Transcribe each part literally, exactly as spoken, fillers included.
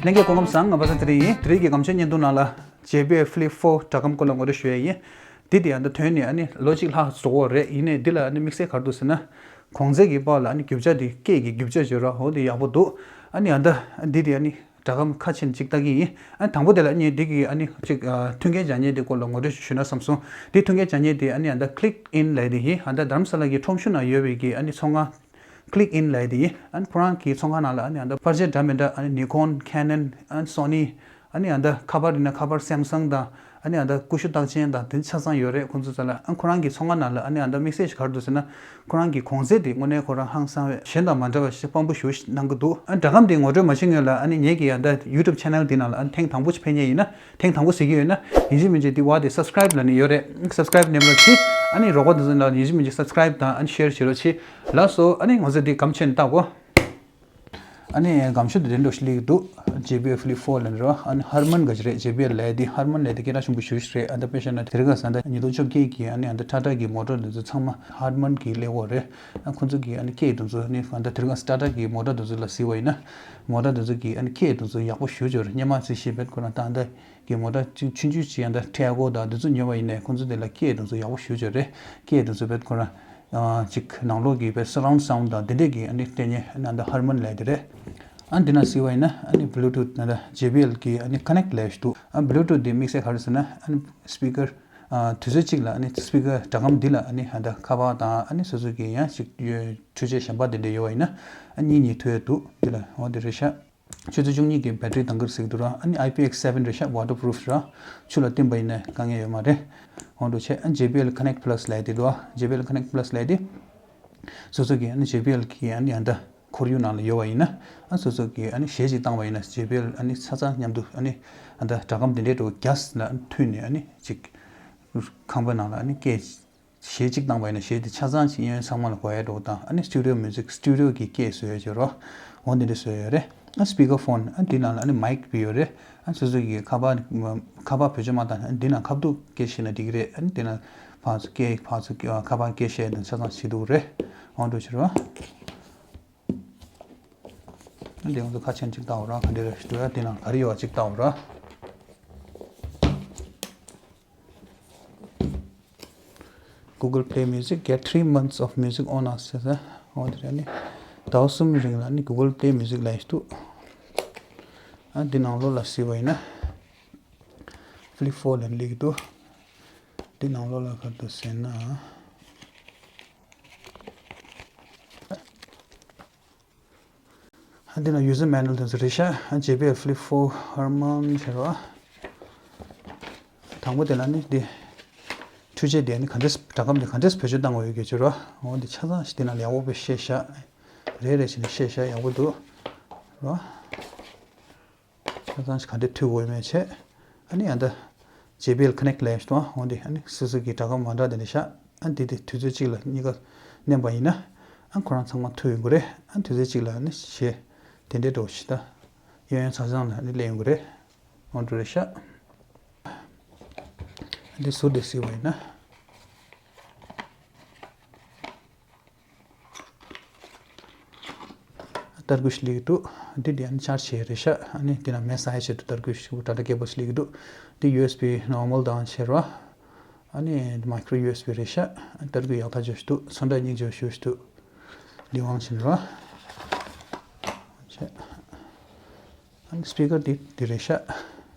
ལྷན་རྒྱས་སྐུ་ཁམས་བཟང་། ང་པ་སངས་ཚེ་རིང་ཡིན། དེ་རིང་གི་སྒམ་ཆས་བརྙན་ཐུང་ནང་ལ་ཇེ་བི་ཨེལ་Flip Four་སྒྲ་སྒམ་སྐོར་ལ་ངོ་སྤྲོད་ཞུ་ཡས་ཡིན། འདི་དེ་ཡང་ད་ཐོན་ནས་ཨ་ནི་ལོ་གཅིག་ལྷག་འགྲོ་གི་རེད། ཡིན་ནའི་འདི་ལ་ཨ་ནི་དམིགས་བསལ་ག་རེ་འདུག་ཟེར་ན། གོང་ཚད་ཀྱི་བར་ལ་ཨ་ནི་རྒྱུ་ཆ་དེ་སྐད་ཀྱི་རྒྱུ་ཆ་བརྗོད་ར་འོ་དེ་ཡག་པོ་འདུག་ཨ་ནི་ཡང་ད་འདི་དེ་ཨ་ནི་སྒྲ་སྒམ་ཁ་ཕྱེ་ནས་ཅིག་ལྟ་གི་ཡིན། ཨ་ནི་དང་པོ་དེ་ལ་ཨ་ནི་འདི་གི་ཨ་ནི་ཅིག་ཨ་མཐུན་རྐྱེན་སྦྱར་མཁན་དེ་སྐོར་ལ་ངོ་སྤྲོད་ཞུས་ན་བསམ་སོང་། འདི་མཐུན་རྐྱེན་སྦྱར་མཁན་དེ་ཨ་ནི་ཡང་ད་Click In ལབ་དེ་ཡིན། ཨ་ད་རྡ་རམ་ས་ལ་གི་ཁྲོམ་གཞུང་ནང་ཡོད་པའི་གི་ཨ་ནི་ཚོང་ཁང་Click In ལབ་དེ་ཡིན། ཨ་ནི་ཁོ་རང་གི་ཚོང་ཁང་ནང་ལ་ཨ་ནི་ཨ་ད་པར་ཆས་འདྲ་མི་འདྲ་ཨ་ནི་Nikon, Canon, ཨ་ནི་Sony, ཨ་ནི་ཨ་ད་ཁ་པར་ཡིན་ན་ཁ་པར་Samsung དང་ཨ་ནི་ཨ་ད་ཀུ་ཤུ་རྟགས་ཅན་དང་དེ་ཆ་ཚང་ཡོད་རེད། ཁོང་ཚོ་ཚོ་ལ་ཨ་ཁོ་རང་གི་ཚོང་ཁང་ནང་ལ་ཨ་ནི་ཨ་ད་དམིགས་བསལ་ཞིག་ག་རེ་འདུག་ཟེར་ན། ཁོ་རང་གི་གོང་ཚད་དེ་དངོས་གནས་ཁོ་རང་ཧང་སང་བས་གཞན་དང་མ་འདྲ་བ་ཞིག་དཔང་པོ་ཞུ་གནང་གི་འདུག་ཨ་སྒྲ་སྒམ་དེ་ངོ་སྤྲོད་མ་བྱེད་སྔོན་ལ་ཨ་ནི་ངེད་ཀྱི་ཨ་ད་YouTube channel འདི་ནང་ལ་ཨ་ནི་ཐེངས་དང་པོ་ཞིག་ཕེབས་མཁན་ཡིན་ན། ཐེངས་དང་པོ་ཟེར་གྱི་ཡོད་ན་ཡིན་གཅིག་མིན་གཅིག་དེ་བ་དེ་Subscribe ལ་ནི་ཡོད་རེད། Subscribe མནན་རོགས་གྱིས། ཨ་ནི་རོགས་པ་དེ་ཚོ་ལ་ཡིན་གཅིག་མིན་གཅིག་Subscribe དང་ཨ་ནི་Share བྱེད་རོགས་གྱིས། ལགས་སོ། ཨ་ནི་ང་ཚོ་འདི་སྒམ་ཕྱེ་ནས་བལྟ་གོ། ཨ་ནི་སྒམ་ཤོག་དེ་དེ་འདྲ་ཞིག་སླེབས་འདུག་ཇེ་བི་ཨེལ་Flip Four ལབ་ནི་རེད། ཨ་ནི་Harman ག་ཅི་རེད། ཇེ་བི་ཨེལ་ལབ་དེ་Harman ལབ་དེ་སྐད་གྲགས་ཆེན་པོ་ཞེ་པོ་ཞིག་རེད། ཨ་ད་དཔེ་བཞག་ན་དེ་རིང་ཁ་སང་ད་ཉིས་སྟོང་བཅོ་བརྒྱད་ཀྱི་ཨ་ནི་ཨ་ད་ཊ་ཊ་གི་མོ་ཊར་དེ་ཚོ་ཚང་མ་Harman གི་སླེབས་ཡོད་རེད། ཨ་ཁོང་ཚོ་གི་ཨ་ནི་སྐད་དེ་ཚོ་ནི་ཨ་ད་དེ་རིང་ཁ་སང་ཊ་ཊ་གི་མོ་ཊར་དེ་ཚོ་ལ་གཟིགས་པ་ཡིན་ན། མོ་ཊར་དེ་ཚོ་གི་ཨ་ནི་སྐད་དེ་ཚོ་ཡག་པོ་ཞེ་པོ་ཅིག་ཡོད་རེད། སྔོན་མ་ཚོ་ཤེས་པས་ཁོ་རང་ད་ད་གི་མོ་ཊ་ཆུང་ཆུང་ཆུང་ཅིག་ཡང་ད་Taygo དང་དེ་ཚོ་ཉོས་པ་ཡིན་ནའི་ཁོང་ཚོ་དེ་ལ་སྐད་དེ་ཚོ་ཡག་པོ་ཞེ་པོ་ཅིག་ཡོད་རེད། སྐད་དེ་ཚོ་བས་ཁོ་རང་ཨ་ཅིག་ནང་ལོགས་ཀྱི་བས་surround sound དང་དེ་འདྲས་ཀྱི་ཨ་ནི་སྟེང་ནས་ཨ་ནི་ད་Harman ལབ་དེ་རེད། ཨ་འདི་ན་གཟིགས་པ་ཡིན་ན་ཨ་ནི་Bluetooth ན་ད་ཇེ་བི་ཨེལ་གི་ཨ་ནི་Connect ལབ་ཞིག་འདུག་ཨ་Bluetooth དེ་དམིགས་བསལ་ག་རེ་ཟེར་ན་ཨ་ནི་speaker ཨ་དུས་ཚོད་གཅིག་ལ་ཨ་ནི་speaker སྒྲ་སྒམ་འདི་ལ་ཨ་ནི་ཨ་ད་ཁ་པར་དང་ཨ་ནི་སོ་སོ་གི་ཡང་ཅིག་འཕྲུལ་ཆས་གཞན་པ་དེ་འདྲས་ཡོད་པ་ཡིན་ན་ཨ་གཉིས་གཉིས་ཐུག་ཡས་འདུག་འདི་ལ་འོ་དེ་རེད་ཤག་ཆུ་ཚོད་བཅུ་གཉིས་ཀྱི་battery གདང་འཁེལ་ཟེར་གྱི་འདུག་ར། ཨ་ནི་I P X seven རེད་ཤག waterproof ར། ཆུ་ལ་བསྟིམ་པ་ཡིན་ན་དཀའ་ངལ་ཡོད་མ་རེད། འོ་འདྲ་བྱས། ཨ་ནི་ཇེ་བི་ཨེལ་Connect Plus ལབ་དེ་འདུག་ཨ་ཇེ་བི་ཨེལ་Connect Plus ལབ་དེ། སོ་སོ་གི་ཨ་ནི་ཇེ་བི་ཨེལ་གི་ཨ་ནི་ཨ་ད་ཁོར་ཡུག་ནང་ལ་ཡོད་པ་ཡིན་ན། ཨ་སོ་སོ་གི་ཨ་ནི་གཞས་ཅིག་བཏང་བ་ཡིན་ན་ཇེ་བི་ཨེལ་ཨ་ནི་ཆ་ཚང་མཉམ་དུ་ཨ་ནི་ཨ་ད་སྒྲ་སྒམ་དེ་འདྲའི་འགྲོ་རྒྱ་ལ་མཐུད་ནས་ཨ་ནི་ཅིག་ཁང་པ་ནང་ལ་ཨ་ནི་སྐད། གཞས་གཅིག་བཏང་བ་ཡིན་ན་གཞས་དེ་ཆ་ཚང་ཞིག་གཡས་གཡོན་ཚང་མ་ལ་གོ་ཡ་འགྲོ་དང་། ཨ་ནི་studio music studio གི་སྐད་བཟོ་ཡ་བྱེད་རོགས། འོ་འདི་འདྲ་བཟོ་ཡ་རེད། ཨ་speaker phone ཨ་འདི་ནང་ལ་ཨ་ནི་mic བི་ཡོད་རེད། ཨ་སོ་སོ་གི་ཁ་པར་ཁ་པར་བེད་སྤྱོད་མ་བཏང་ཨ་འདི་ནང་ཁ་ཐུག་སྐད་བཤད་ན་འགྲིག་གི་རེད། ཨ་ནི་འདི་ནང་ཕར་ཚུར་སྐད་ཕར་ཚུར་ཁ་པར་སྐད་བཤད་དང་ཆ་ཚང་བྱེད་འདུག་རེད། འོ་འདྲ་བྱེད་རོགས། ཨ་འདི་ང་ཚོ་ཁ་ཆེམས་གཅིག་བཏང་བ་རང་ག་འདྲ་རེད་ཞུ་ཡ། འདི་ནང་ག་རེ་ཡོད་པ་གཅིག་བཏང་བ་རོགས། Google Play Music get three months of music on us ཟེར་ས། འོ་དེ་རེད་ནི། ཟླ་བ་གསུམ་རིང་ལ་ནི་Google Play Music ལ་ཡིན་འདུག་ཨ་འདི་ནང་ལོགས་ལ་གཟིགས་པ་ཡིན་ན། Flip Four ལ་སླེབས་ཀྱི་འདུག་འདི་ནང་ལོགས་ལ་ག་འདུག་ཟེར་ན། ཨ་འདི་ན་user manual དེ་ཚོ་རེད་ཤག་ཨ་ཇེ་བི་ཨེལ་Flip Four Harman ཟེར་བ། དང་པོ་དེ་ལ་ནི་འདི་འཕྲུལ་ཆས་དེ་ནི་ག་འདྲས་སྒྲ་སྒམ་དེ་ག་འདྲས་བེད་སྤྱོད་བཏང་བ་ཡོད་གི་ཅེས་རོ། འོ་འདི་ཆ་ཚང་ཞིག་དེ་ན་ལ་ཡག་པོ་དཔེ་ཤེས་ཤག་རེ་རེ་བྱས་ནས་ཤེས་ཤག་ཡག་པོ་འདུག་རོ། ཁ་སང་ག་འདྲ་མཐུད་དགོས་མེད་བྱས། ཨ་ནི་ཡང་ད་ཇེ་བི་ཨེལ་Connect ལས་ཞུ་དང་འོང་དེ་ཨ་ནི་སོ་སོ་གི་སྒྲ་སྒམ་མ་འདྲ་དེ་འདྲ་བཞག་ཨ་འདི་དེ་དུས་ཚོད་གཅིག་ལ་གཉིས་ཀ་མནན་པ་ཡིན་ན་ཨ་ཁོ་རང་ཚང་མ་མཐུད་ཡོང་གི་རེད། ཨ་དུས་ཚོད་གཅིག་ལ་ཨ་ནི་གཞས་དེ་འདྲའི་འགྲོ་ཞིག་ད་གཡས་གཡོན་ཚང་ཚང་ལ་ཨ་ནི་སླེབས་ཡོང་གི་རེད། འོང་འགྲོ་རེད་ཤག་ཨ་འདི་ཟུར་དེ་གཟིགས་པ་ཡིན་ན། ཏར་ཀུ་ཤི་ལིག་འདུག་འདི་དེ་ཨ་ནི་ཆར་ཆེ་རེད་ཤག་ཨ་ནི་དེ་ན་མེ་སའི་ཆེད་དུ་ཏར་ཀུ་ཤི་ཏྲ་ཏྲ་ཀེ་བལ་ལིག་འདུག་འདི་ཡུ་ཨེས་བི་ནོར་མལ་དང་ཆེ་ར། ཨ་ནི་མའི་ཀྲོ་ཡུ་ཨེས་བི་རེད་ཤག་ཏར་ཀུ་ཡག་ཐག་ཆོད་ཤི་འདུག་ཚོན་ཁྲ་སྙིང་རྗེ་ཤོས་ཤི་འདུག་འདི་དབང་ཆེན་ར། ཨ་ནི་སྤི་ཀར་འདི་འདི་རེད་ཤག་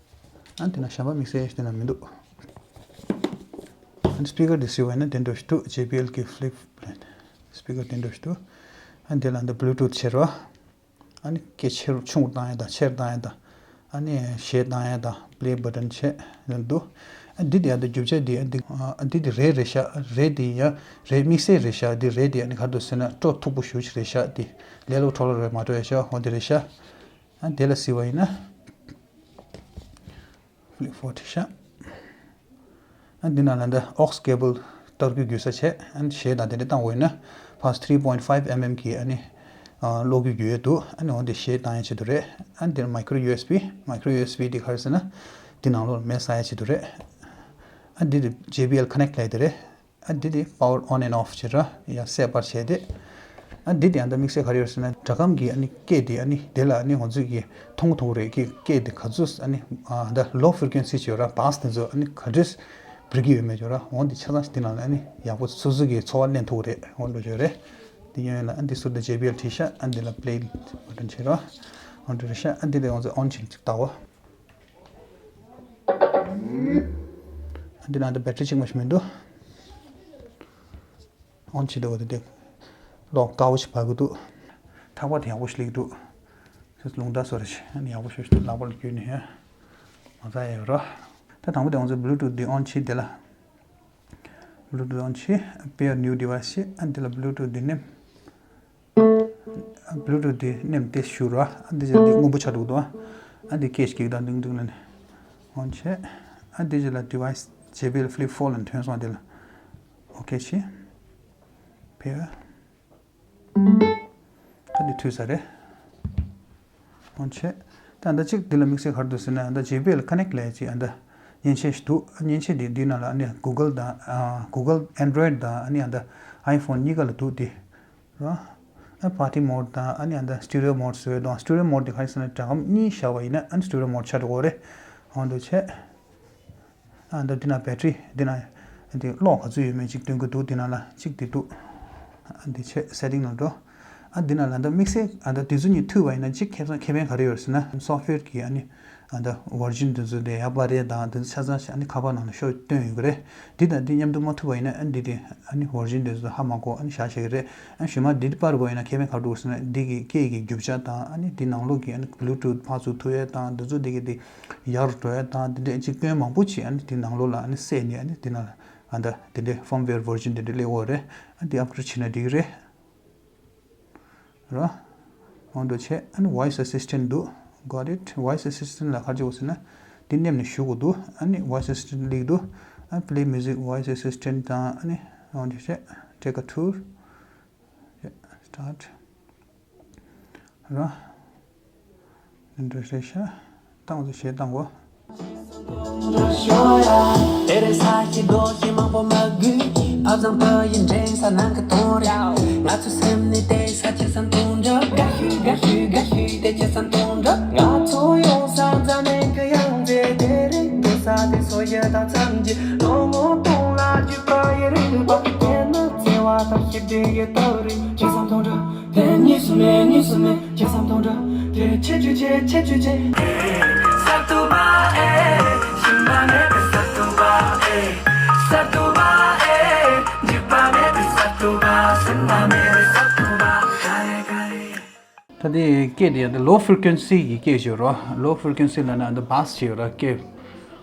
ཨ་ནི་དེ་ན་གཞན་པ་དམིགས་བསལ་དེ་ན་མི་འདུག་ཨ་ནི་སྤི་ཀར་འདི་གཟིགས་པ་ཡིན་ན་དེ་འདྲ་ཞིག་འདུག་ཇེ་བི་ཨེལ་གི་ཕི་ལིབ་སྤི་ཀར་དེ་འདྲ་ཞིག་འདུག་ཨ་ནི་དེ་ལ་འདི་བྷུ་ལུ་ཊུཐ་ཆེ་ར། ཨ་ནི་སྐད་ཆེ་རུ་ཆུང་རུ་བཏང་ཡ་དང་ཆེ་རུ་བཏང་ཡ་དང་། ཨ་ནི་གཞས་བཏང་ཡ་དང་པི་ལེ་བྷ་ཊན་བྱས་ལ་འདུག་ཨ་འདི་དེ་ཡ་དང་རྒྱུ་ཆ་འདི་ཨ་འདི་ཨ་འདི་དེ་རེད་རེད་ཤག་རེད་དེ་ཡ་རེད་དམིགས་བསལ་རེད་ཤག་འདི་རེད་དེ་ཨ་ནི་ག་རེ་འདུག་ཟེར་ན་སྤྲོ་མཐུག་པོ་ཞེ་ཅིག་རེད་ཤག་འདི་ལེ་ལོ་འཕྲོ་ལོ་རེད་མ་འགྲོ་ཡ་ཤག་འོ་འདི་རེད་ཤག་ཨ་དེ་ལ་གཟིགས་པ་ཡིན་ན། ཕི་ལིབ་ཕོར་ཊི་ཤག་ཨ་འདི་ནང་ལ་འདི་ཨོག་སི་ཀེ་བལ་གཏར་རྒྱུ་རྒྱུ་ས་བྱས། ཨ་གཞས་དང་དེ་འདྲ་བཏང་དགོས་ཡིན་ན་ཕར་three point five mm གི་ཨ་ནི་ཨ་གློག་རྒྱུ་རྒྱུ་ཡོད་འདུག་ཨ་ནི་འོ་འདི་གཞས་བཏང་ཡ་ཆེད་དུ་རེད། ཨ་འདིར་མའི་ཀྲོ་ཡུ་ཨེས་བི། མའི་ཀྲོ་ཡུ་ཨེས་བི་འདི་ག་རེ་ཟེར་ན་འདི་ནང་ལོགས་མེ་ཟ་ཡ་ཆེད་དུ་རེད། ཨ་འདི་ཇེ་བི་ཨེལ་ཁ་ནེག་ལབ་ཡ་དེ་རེད། ཨ་འདི་དེ་power on and off བྱེད་ར་ཡ་སེ་པར་བྱས་ཏེ། ཨ་འདི་དེ་ཨ་ད་དམིགས་བསལ་ག་རེ་ཡོད་ཟེར་ན། སྒྲ་སྒམ་གྱི་ཨ་ནི་སྐད་དེ་ཨ་ནི་དེ་ལ་ཨ་ནི་ང་ཚོས་ཀྱི་མཐོང་གི་མཐོང་གི་རེད། ཀྱི་སྐད་དེ་ག་ཚོད་ཨ་ནི་ཨ་ད་low frequency ཅིག་ཡོད་ར། bass དེ་ཚོ་ཨ་ནི་ག་འདྲས་འབར་གྱི་ཡོད་མེད་ཅིག་ཡོད་ར། འོ་འདི་ཆ་ཚང་ཞིག་འདི་ནང་ལ་ཨ་ནི་ཡག་པོ་སོ་སོ་གི་ཚོར་བ་ལེན་ཐུབ་ཀྱི་རེད། འོ་འདྲ་ཅིག་ཡོད་རེད། འདི་ཉོ་ཡོད་ལ་ཨ་འདི་ཟུར་དུ་ཇེ་བི་ཨེལ་བྲིས་ཤག་ཨ་འདི་ལ་play button བྱེད་ར། འོ་འདྲ་རེད་ཤག་ཨ་འདི་ལ་ང་ཚོས་on བྱེད་ཅིག་བལྟའོ། ཨ་འདི་ལ་ཨ་འདི་battery གཅིག་མ་ཞིག་མི་འདུག on བྱེད་དུས་འོ་དེ་དེ་གློག་དཀར་པོ་ཞིག་འབར་གི་འདུག་ཐག་པ་དེ་ཡག་པོ་ཞིག་སླེབས་འདུག་ལུང་བསྟན་བཟོ་རེ་ཞིག་ཡག་པོ་ཞིག་ལག་པ་ལ་བརྒྱུད་ནས་ཡ་མ་ཚ་ཡ་ཡོད་ར། ད་དང་པོ་དེ་ང་ཚོ་Bluetooth འདི་on བྱེད་དེ་ལ། Bluetooth on བྱེད། Pair new device བྱེད། ཨ་འདི་ལ་Bluetooth འདི་ནེམ། Bluetooth འདི་ནེམ་དེ་ཞུ་ར། ཨ་འདི་ཅག་འདི་སྔོན་པོ་ཆགས་འདུག་དོ། ཨ་འདི་སྐད་ཅིག་གིས་དང་ཏིང་ཏིང་ལ་ནི་on བྱེད། ཨ་འདི་ཅག་ལ་device JBL Flip Four ལ་ཐོན་སོང་། འདི་ལ་okay བྱེད། Pair ད་འདི་མཐུད་ས་རེད། འོན་ཆེ། ད་ཨ་ད་གཅིག་འདི་ལ་དམིགས་བསལ་ག་རེ་འདུག་ཟེར་ན། ཨ་ད་JBL Connect ལབ་ཅིག་ཨ་ད་མཉེན་ཆས་ཤིག་འདུག་མཉེན་ཆས་འདི་འདི་ནང་ལ་ཨ་ནི་Google དང་ཨ་Google Android དང་ཨ་ནི་ཨ་ད་iPhone གཉིས་ཀ་ལ་འདུག་འདི་ར། ཨ་party mode དང་ཨ་ནི་ཨ་ད་studio mode ཟེར་བའི་དང་། studio mode འདི་ག་རེ་ཟེར་ན། སྒྲ་སྒམ་གཉིས་བཞག་པ་ཡིན་ན་ཨ་ནི་studio mode ཆགས་འགྲོ་གི་རེད། འོ་འདུག་བྱས། ཨ་འདི་འདི་ན་battery འདི་ན་འདི་གློག་ག་ཚོད་ཡོད་མེད་ཅིག་སྟོན་གྱི་འདུག་འདི་ན་ལ་གཅིག་འདི་འདུག་ཨ་འདི་བྱས་setting ནང་འགྲོ། ཨ་འདི་ན་ལ་ད་དམིགས་བསལ་ཨ་ད་འདི་ཚོ་གཉིས་མཐུད་པ་ཡིན་ན་གཅིག་ཁེ་བཟང་ཁེ་ཕན་ག་རེ་ཡོད་ཟེར་ན། software གི་ཨ་ནི་ཨ་ད་version འདི་ཚོ་དེ་ཡག་པ་རེད་དང་། འདི་ཚོ་ཆ་ཚང་ཞིག་ཨ་ནི་ཁ་པར་ནང་ལ་ཤོག་སྟོན་ཡོད་ཀྱི་རེད། འདི་དང་འདི་མཉམ་དུ་མ་མཐུད་པ་ཡིན་ན་ཨ་འདི་དེ་ཨ་ནི་version འདི་ཚོ་ཧ་མ་གོ་ཨ་ནི་བཞག་བཞག་གི་རེད། ཨ་གཞུག་མ་འདི་སྤར་དགོས་ཡིན་ན་ཁེ་ཕན་ག་རེ་འདུག་ཟེར་ན། འདི་གི་སྐད་ཀྱི་རྒྱུ་ཆ་དང་ཨ་ནི་འདི་ནང་ལོགས་ཀྱི་ཨ་ནི་Bluetooth ཕར་ཚུར་མཐུད་ཡས་དང་འདི་ཚོ་འདི་གི་འདི་ཡར་འགྲོ་ཡས་དང་། འདི་འདྲའི་ཅིག་སྐྱོན་མང་པོ་ཅིག་ཨ་ནི་འདི་ནང་ལོགས་ལ་ཨ་ནི་བསྲེས་ནས་ཨ་ནི་འདི་ནང་ལ་ཨ་ད་འདི་འདྲའི་firmware version འདི་འདྲ་སླེབས་ཡོད་རེད། ཨ་འདི་upgrade བྱས་ན་འགྲིག་གི་རེད། ར། འོ་འདུག་བྱས། ཨ་ནི་voice assistant འདུག Got it. Voice assistant ལ་ག་རེ་བྱེད་དགོས་ཟེར་ན། འདི་མནན་ནས་ཞུ་དགོས་འདུག་ཨ་ནི་voice assistant སླེབས་འདུག་ཨ་play music voice assistant དང་ཨ་ནི་འོ་འདུག་བྱས། Take a tour. Start. ར། འདི་འདྲ་རེད་ཤག་ད་ང་ཚོ་གཞས་བཏང་གོ། དེ་གཉིས་སུ་མེད། གཉིས་སུ་མེད། བྱས་ཙང་གཏོང་འདྲ། དེ་ཆེ་རྒྱུ་ཆེ། ཆེ་རྒྱུ་ཆེ། ས་ཏུ་བ་ཨེ། ཤིང་མ་མེད་པའི་ས་ཏུ་བ་ཨེ། ས་ཏུ་བ་ཨེ། འཇིགས་པ་མེད་པའི་ས་ཏུ་བ། སེམས་པ་མེད་པའི་ས་ཏུ་བ། ག་རེ་ག་རེ། ད་དེ་སྐད་དེ་ཡང་ད་low frequency གི་སྐད་ཞིག་ཡོད་ར། low frequency ལབ་ན་ད་bass ཞིག་ཡོད་ར། སྐད་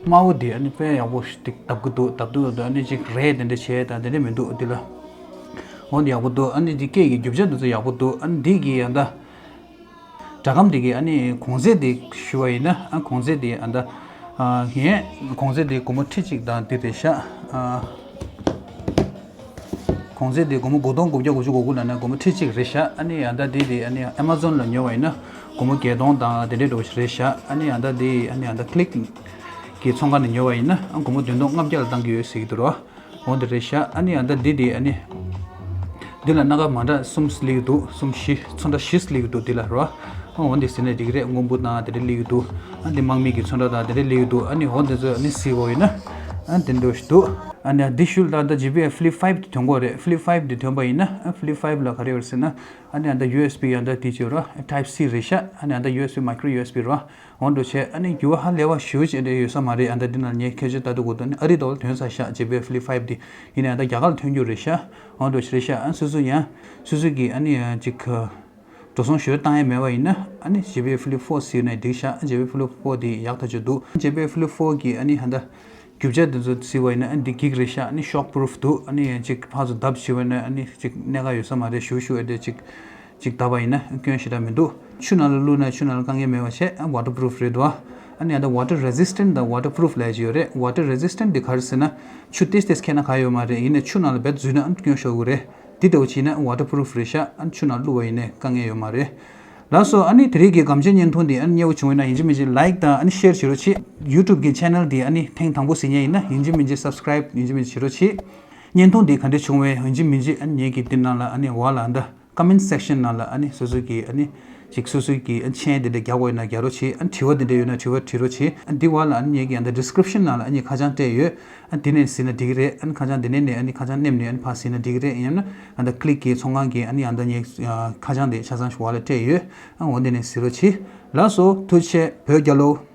དམའ་བོ་དེ་ཨ་ནི་དཔེ་ཡག་པོ་ཞིག་བརྡབ་གི་འདུག་བརྡབ་འདུག་ཨ་ནི་ཅིག་རེད་དེ་འདྲ་བྱས་དང་དེ་འདྲ་མི་འདུག་འདི་ལ། འོ་འདི་ཡག་པོ་འདུག་ཨ་ནི་འདི་སྐད་ཀྱི་རྒྱུ་ཆ་འདི་ཚོ་ཡག་པོ་འདུག་ཨ་ནི་འདི་གི་ཡང་ད་སྒྲ་སྒམ་འདི་གི་ཨ་ནི་གོང་ཚད་འདི་ཞུ་བ་ཡིན་ན། ཨ་གོང་ཚད་འདི་ཨ་ད་ཨ་ངས་གོང་ཚད་འདི་སྒོར་མོ་ཁྲི་གཅིག་དང་འདི་རེད་ཤག་ཨ། གོང་ཚད་དེ་སྒོར་མོ་དགུ་སྟོང་དགུ་བརྒྱ་དགུ་བཅུ་གོ་དགུ་ལབ་ན་སྒོར་མོ་ཁྲི་གཅིག་རེད་ཤག་ཨ་ནི་ཡང་ད་དེ་དེ་ཨ་ནི་Amazon ལ་ཉོ་བ་ཡིན་ན་སྒོར་མོ་བརྒྱད་སྟོང་དང་དེ་འདྲའི་འགྲོ་བ་ཞིག་རེད་ཤག་ཨ་ནི་ཡང་ད་དེ་ཨ་ནི་ཡང་ད་Click གི་ཚོང་ཁང་ནས་ཉོ་བ་ཡིན་ན་ཨ་སྒོར་མོ་བདུན་སྟོང་ལྔ་བརྒྱ་ལ་བཏང་གི་ཡོད་ཟེར་གི་འདུག་ར། འོ་དེ་རེད་ཤག་ཨ་ནི་ཡང་ད་དེ་དེ་ཨ་ནི་འདི་ལ་སྣ་ཁ་མ་འདྲ་གསུམ་སླེབས་ཀྱི་འདུག་གསུམ་བཞི། ཚོན་ཁྲ་བཞི་སླེབས་ཀྱི་འདུག་འདི་ལ་ར། ཨ་འོ་འདི་ཟེར་ནས་འགྲིག་གི་རེད། སྔོན་པོ་དང་དེ་འདྲ་སླེབས་ཀྱི་འདུག་ཨ་འདི་དམག་མི་གི་ཚོན་ཁྲ་དང་དེ་འདྲ་སླེབས་ཀྱི་འདུག་ཨ་ནི་འོ་འདི་ཚོ་ཨ་ནི་གཟིགས་དགོས་ཡིན་ན་ཨ་དེ་འདྲ་ཞིག་འདུག་ཨ་ནི་འདི་ཤུལ་ད་ལྟ་ཇེ་བི་ཨེལ་Flip Five དེ་ཐོན་གྱི་རེད། Flip Five དེ་ཐོན་པ་ཡིན་ན། ཨ་Flip Five ལ་ག་རེ་ཡོད་ཟེར་ན། ཨ་ནི་ཨ་ད་ཡུ་ཨེས་བི་ཨ་ད་དེ་ཅིག་ར། Type C རེད་ཤག་ཨ་ནི་ཨ་ད་ཡུ་ཨེས་བི། Micro USB ར། འོ་འདྲ་བྱས། ཨ་ནི་འགྱུར་བ་ཧ་ལས་པ་ཞེ་པོ་ཅིག་འདྲ་ཡོད་ས་མ་རེད། ཨ་ད་འདི་ན་ངས་ཁྱད་ཆོས་ལྟ་དུས་གོ་དོན་ནི་ཨ་རི་ཏོག་ལ་ཐོན་ས་ཤག་ཇེ་བི་ཨེལ་Flip Five དེ། ཡིན་ནའི་ཨ་ད་རྒྱ་གར་ལ་ཐོན་རྒྱུ་རེད་ཤག་འོ་འདྲ་བྱས་རེད་ཤག་ཨ་སོ་སོ་ཡང་སོ་སོ་གི་ཨ་ནི་ཅིག་འགྲོ་སོང་ཞེ་པོ་བཏང་ཡ་མེད་པ་ཡིན་ན། ཨ་ནི་ཇེ་བི་ཨེལ་Flip Four ཟེར་ནས་འགྲིག་ཤག་ཇེ་བི་ཨེལ་Flip Four དེ་ཡག་ཐག་ཆོད་འདུག་ཇེ་བི་ཨེལ་Flip Four གི་ཨ་ནི་ཨ་ད་རྒྱུ་ཆ་དེ་ཚོ་གཟིགས་པ་ཡིན་ན་ཨ་འདི་འགྲིག་རེད་ཤག་ཨ་ནི་shockproof འདུག་ཨ་ནི་ཅིག་ཕར་ཚུར་བརྡབ་བྱས་པ་ཡིན་ན་ཨ་ནི་ཅིག་གནད་འགག་ཡོད་ས་མ་རེད། ཞུ་ཞུ་ཨེ་འདྲ་ཅིག་ཅིག་བརྡབས་པ་ཡིན་ན་སྐྱོན་ཞེ་དྲག་མི་འདུག་ཆུ་ནང་ལ་བླུགས་ན་ཆུ་ནང་ལ་དཀའ་ངལ་མེད་པ་བྱས། ཨ་waterproof རེད་འདུག་ཨ་ནི་ཨ་ད་water resistant དང་waterproof ལབ་ཡ་ཅིག་ཡོད་རེད། Water resistant འདི་ག་རེ་ཟེར་ན། ཆུ་ཏོག་ཙམ་ཁྱེར་ན་ག་ཡོད་མ་རེད། ཡིན་ནའི་ཆུ་ནང་ལ་རྦད་འཛུལ་ན་ཨ་སྐྱོན་ཤོར་གི་རེད། འདི་ལྟ་བུ་བྱས་ན་waterproof རེད་ཤག་ཨ་ཆུ་ནང་བླུགས་པ་ཡིན་ནའི་དཀའ་ངལ་ཡོད་མ་རེད། ལགས་སོ། ཨ་ནི་དེ་རིང་གི་སྒམ་ཆས་བརྙན་ཐུང་འདི་ཨ་ནི་མཉེས་པོ་བྱུང་བ་ཡིན་ན་ཡིན་གཅིག་མིན་གཅིག་like དང་ཨ་ནི་share བྱེད་རོགས་གྱིས། YouTube གི་channel འདི་ཨ་ནི་ཐེངས་དང་པོ་གཟིགས་མཁན་ཡིན་ན་ཡིན་གཅིག་མིན་གཅིག་subscribe ཡིན་གཅིག་མིན་གཅིག་བྱེད་རོགས་གྱིས། བརྙན་ཐུང་འདི་ག་འདྲ་བྱུང་བས་ཡིན་གཅིག་མིན་གཅིག་ཨ་ནི་ངེད་ཀྱི་འདི་ནང་ལ་ཨ་ནི་འོག་ལ་ཨ་ད་ comment section ནང་ལ་ཨ་ནི་སོ་སོ་གི་ཨ་ནི་ཅིག་སོ་སོ་གི་ཨ་མཆན་དེ་འདྲ་རྒྱག་དགོས་ཡོད་ན་རྒྱག་རོགས་བྱེད། ཨ་དྲི་བ་དེ་འདྲ་ཡོད་ན་དྲི་བ་དྲི་རོགས་བྱེད། ཨ་འདི་བ་ལ་ཨ་ནི་ངེད་ཀྱི་ཨ་ད་description ནང་ལ་ཨ་ནི་ཁ་བྱང་སྤྲད་ཡོད། ཨ་འདི་ནས་གཟིགས་ན་འགྲིག་གི་རེད། ཨ་ནི་ཁ་བྱང་འདི་ནས་ནས་ཨ་ནི་ཁ་བྱང་ནེམ་ནས་ཨ་ནི་ཕར་གཟིགས་ན་འགྲིག་གི་རེད། ཡང་ན་ཨ་ད་click གི་ཚོང་ཁང་གི་ཨ་ནི་ཨ་ད་ངེད་ཁ་བྱང་དེ་ཆ་ཚང་ཞུ་བ་ལ་སྤྲད་ཡོད། ཨ་འོ་འདི་ནས་གཟིགས་རོགས་བྱེད། ལགས་སོ། ཐུགས་རྗེ་ཆེ། བོད་རྒྱལ་ལོ།